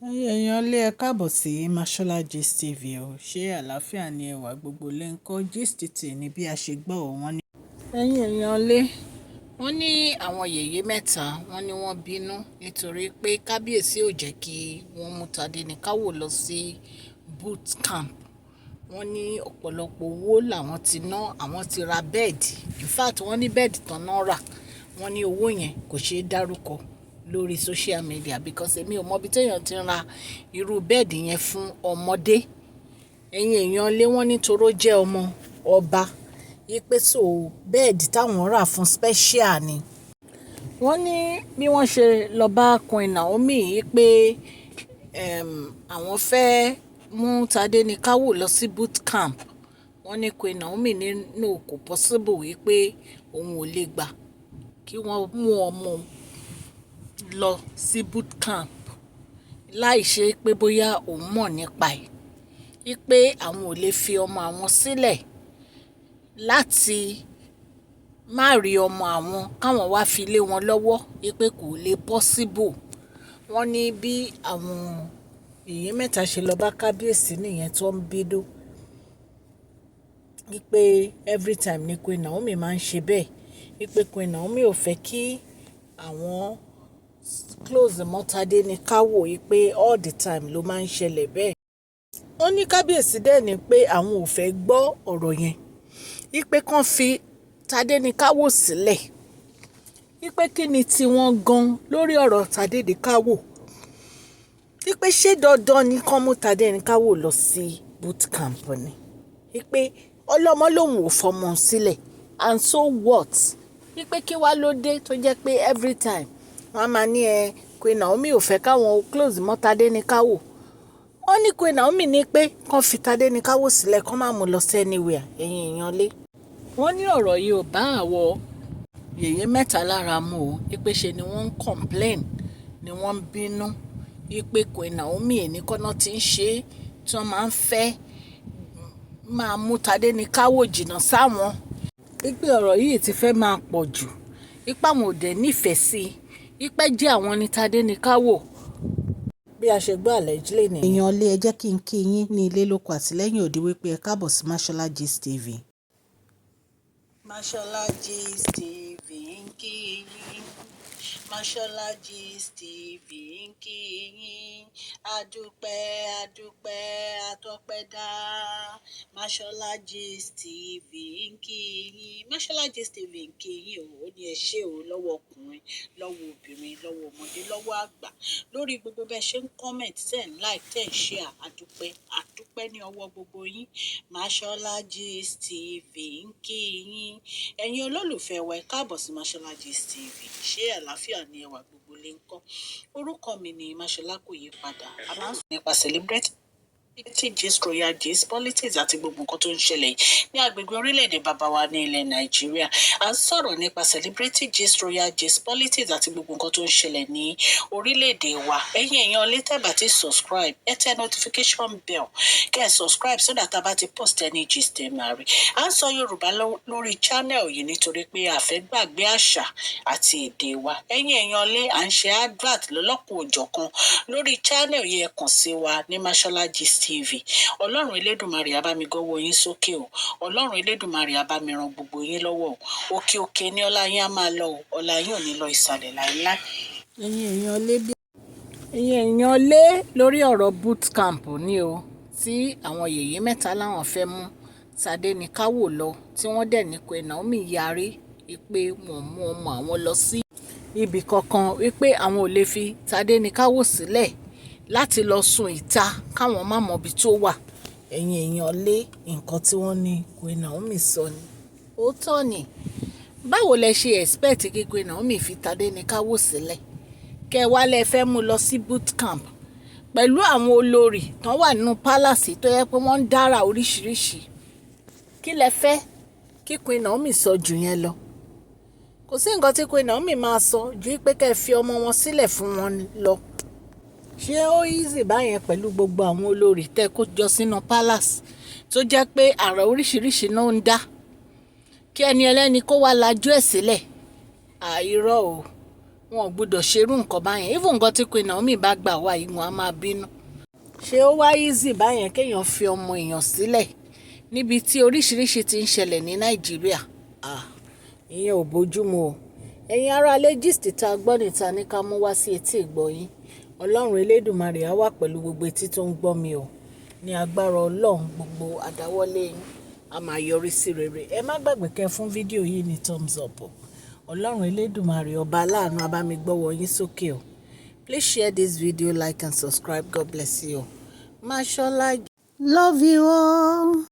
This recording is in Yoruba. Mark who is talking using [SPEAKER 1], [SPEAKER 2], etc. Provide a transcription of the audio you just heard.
[SPEAKER 1] Ẹ̀yin èèyàn lé, ẹ káàbọ̀ sí Mashola Gist TV o. Ṣé àlàáfíà ni ẹwà gbogbo lè ń kọ́ gist tì ní bí a ṣe gbọ́ wọ́n ní. Ẹ̀yin èèyàn lé, wọ́n ní àwọn yèyé mẹ́ta, wọ́n ní wọ́n bínú nítorí pé kábíyèsí ò jẹ́ kí wọ́n mú Tádéníkàwọ́ lọ sí boot camp. Wọ́n ní ọ̀pọ̀lọpọ̀ owó làwọn ti ná, àwọn ti ra bed. In fact, wọ́n ní bed tán náà rà. Wọ́n ní owó yẹn kò ṣeé dárúkọ lórí social media because èmi ò mọ bí téèyàn ti ń ra irú bed yẹn fún ọmọdé. Ẹ̀yin èèyàn lé, wọ́n ní torí ó jẹ́ ọmọ ọba, wípé so bed táwọn rà fún special ni. Wọ́n ní bí wọ́n ṣe lọ bá Queen Naomi wípé àwọn fẹ́ mú Tádéníkàwọ́ lọ sí boot camp. Wọ́n ní Queen Naomi ní no, kò possible, wípé òun ò lè gbà kí wọ́n mú ọmọ lọ sí boot camp láì ṣe pé bóyá òun mọ̀ nípa ẹ̀. Wípé àwọn ò lè fi ọmọ àwọn sílẹ̀ láti má rí ọmọ àwọn káwọn wá fi lé wọn lọ́wọ́, wípé kò lè possible. Wọ́n ní bí àwọn yèyé mẹ́ta ṣe lọ bá kábíyèsí nìyẹn tó ń bínú wípé every time ni Queen Naomi máa ń ṣe bẹ́ẹ̀, wípé Queen Naomi ò fẹ́ kí àwọn close mọ́ Tádéníkàwọ́, wípé all the time ló máa ń ṣẹlẹ̀ bẹ́ẹ̀. Wọ́n ní kábíyèsí dẹ̀ ní pé àwọn ò fẹ́ gbọ́ ọ̀rọ̀ yẹn, wípé kàn fi Tádéníkàwọ́ sílẹ̀, wípé kí ni tiwọn gan lórí ọ̀rọ̀ Tádéníkàwọ́, wípé ṣé dandan ni kán mú Tádéníkàwọ́ lọ sí boot camp ni, wípé ọlọ́mọ lòun ò fọmọ sílẹ̀, and so what? Wípé kí wá ló dé tó jẹ́ pé every time wọ́n á máa ní ẹ Queen Naomi ò fẹ́ káwọn close mọ́ Tádéníkàwò. Wọ́n ní Queen Naomi ní pé kán fi Tádéníkàwò sílẹ̀, kán má mú lọ sí anywhere. Ẹ̀yin èèyàn lé, wọ́n ní ọ̀rọ̀ yìí ò bá àwọ̀ yèyé mẹ́ta lára mu o, wípé ṣe ni wọ́n ń complain, ni wọ́n ń bínú wípé Queen Naomi ẹni kọ́nà tí ń ṣe tí wọ́n máa ń fẹ́ máa mú Tádéníkàwò jìnnà sáwọn, wípé ọ̀rọ̀ yìí ti fẹ́ máa pọ̀ jù, wípé àwọn ò dẹ̀ nífẹ̀ẹ́ sí i, wípé jẹ́ àwọn ní Tádéníkàwò. Bí a ṣe gbọ́ allegedly ni. Èèyàn lé, ẹ jẹ́ kí n kí yín ní ilé lóko àtìlẹ́yìn òdi wípé ẹ káàbọ̀ sí Mashola Gist TV. Mashola Gist TV ń kí yín. Mashola Gist TV ń kí yín. Adúpẹ́, adúpẹ́, atọ́pẹ́dá. Mashola Gist TV ń kí yín. Mashola Gist TV ń kí yín o. Ó ní ẹ ṣé o, lọ́wọ́ ọkùnrin, lọ́wọ́ obìnrin, lọ́wọ́ ọmọdé, lọ́wọ́ àgbà, lórí gbogbo bẹ́ẹ̀ ṣe ń comment, tẹ̀ ń like, tẹ̀ ń share. Adúpẹ́, adúpẹ́ ní ọwọ́ gbogbo yín. Mashola Gist TV ń kí yín. Ẹ̀yin olólùfẹ́ wa, ẹ káàbọ̀ sí Mashola Gist TV. Ṣé àlàáfíà ni ẹwà gbogbo lè ń kọ́? Orúkọ mi ni Mashola, kò yí padà. A máa ń sọ nípa celebrate gist, royal gist, politics àti gbogbo nǹkan tó ń ṣẹlẹ̀ ní agbègbè orílẹ̀-èdè bàbá wa ní ilẹ̀ Nàìjíríà. À ń sọ̀rọ̀ nípa celebrity gist, royal gist, politics àti gbogbo nǹkan tó ń ṣẹlẹ̀ ní orílẹ̀-èdè wa. Ẹ̀yin èèyàn lè tẹ́ bá ti subscribe, ẹ tẹ notification bell kẹ́ ẹ subscribe so that a bá ti post any gist, ẹ máa rí. À ń sọ Yorùbá lórí channel yìí nítorí pé a fẹ́ gbàgbé àṣà àti èdè wa. Ẹ̀yin èèyàn lé, à ń ṣe advert lọ́lọ́kùn òjọ̀kan lórí channel yìí. Ẹ kàn sí wa ní Mashola Gist TV. Ọlọ́run Elédùmarè á bá mi gọ́wọ́ yín sókè o. Ọlọ́run Elédùmarè á bá mi ran gbogbo yín lọ́wọ́ o. Òkè òkè ní ọlá yín á máa lọ o. Ọlá yín ò ní lọ ìsàlẹ̀ láéláé. Ẹ̀yin èèyàn lé, bí ẹ̀yin èèyàn lé, lórí ọ̀rọ̀ boot camp ni o, tí àwọn yèyé mẹ́ta láwọn fẹ́ mú Tádéníkàwò lọ, tí wọ́n dẹ̀ ní Queen Naomi yarí pé wọ́n mú ọmọ àwọn lọ sí ibì kankan, wípé àwọn ò lè fi Tádéníkàwò sílẹ̀ láti lọ sùn ìta káwọn má mọbi tó wà. Ẹ̀yin èèyàn lé, nǹkan tí wọ́n ní Queen Naomi sọ ni òótọ́ ni. Báwo lẹ ṣe expect kí Queen Naomi fi Tádéníkàwò sílẹ̀, kẹ́ wá lẹ fẹ́ mú lọ sí boot camp pẹ̀lú àwọn olórí tán wà nínú palace tó yẹ pé wọ́n ń dára oríṣiríṣi? Kí lẹ fẹ́ kí Queen Naomi sọ jù yẹn lọ? Kò sí nǹkan tí Queen Naomi máa sọ ju pé kẹ́ ẹ fi ọmọ wọn sílẹ̀ fún wọn lọ. Ṣé ó easy báyẹn pẹ̀lú gbogbo àwọn olórí tẹ́ kó jọ sínú palace tó jẹ́ pé àrà oríṣiríṣi náà ń dá, kí ẹni ẹlẹ́ni kó wá lajú ẹ̀ sílẹ̀? Àìrọ́ o. Wọn ò gbọdọ̀ ṣerú nǹkan báyẹn. Even nǹkan tí Queen Naomi bá gbà wá yìí, wọn á máa bínú. Ṣé ó wá easy báyẹn kéèyàn fi ọmọ èèyàn sílẹ̀ níbi tí oríṣiríṣi ti ń ṣẹlẹ̀ ní Nàìjíríà? Ah, ìyẹn ò bójú mu o. Ẹ̀yin ará ilé, gist tá a gbọ́ níta ní ká mú wá sí etí ìgbọ́ yín. Ọlọ́run Elédùmarè á wà pẹ̀lú gbogbo etí tó ń gbọ́ mi o. Ní agbára Ọlọ́run, gbogbo àdáwọ́lé yín a máa yọrí sí rere. Ẹ má gbàgbé kẹ́ fún fídíò yìí ní thumbs up o. Ọlọ́run Elédùmarè, ọba aláàánú, á bá mi gbọ́wọ́ yín sókè o. Please share this video, like and subscribe. God bless you. Mashola. Love you all.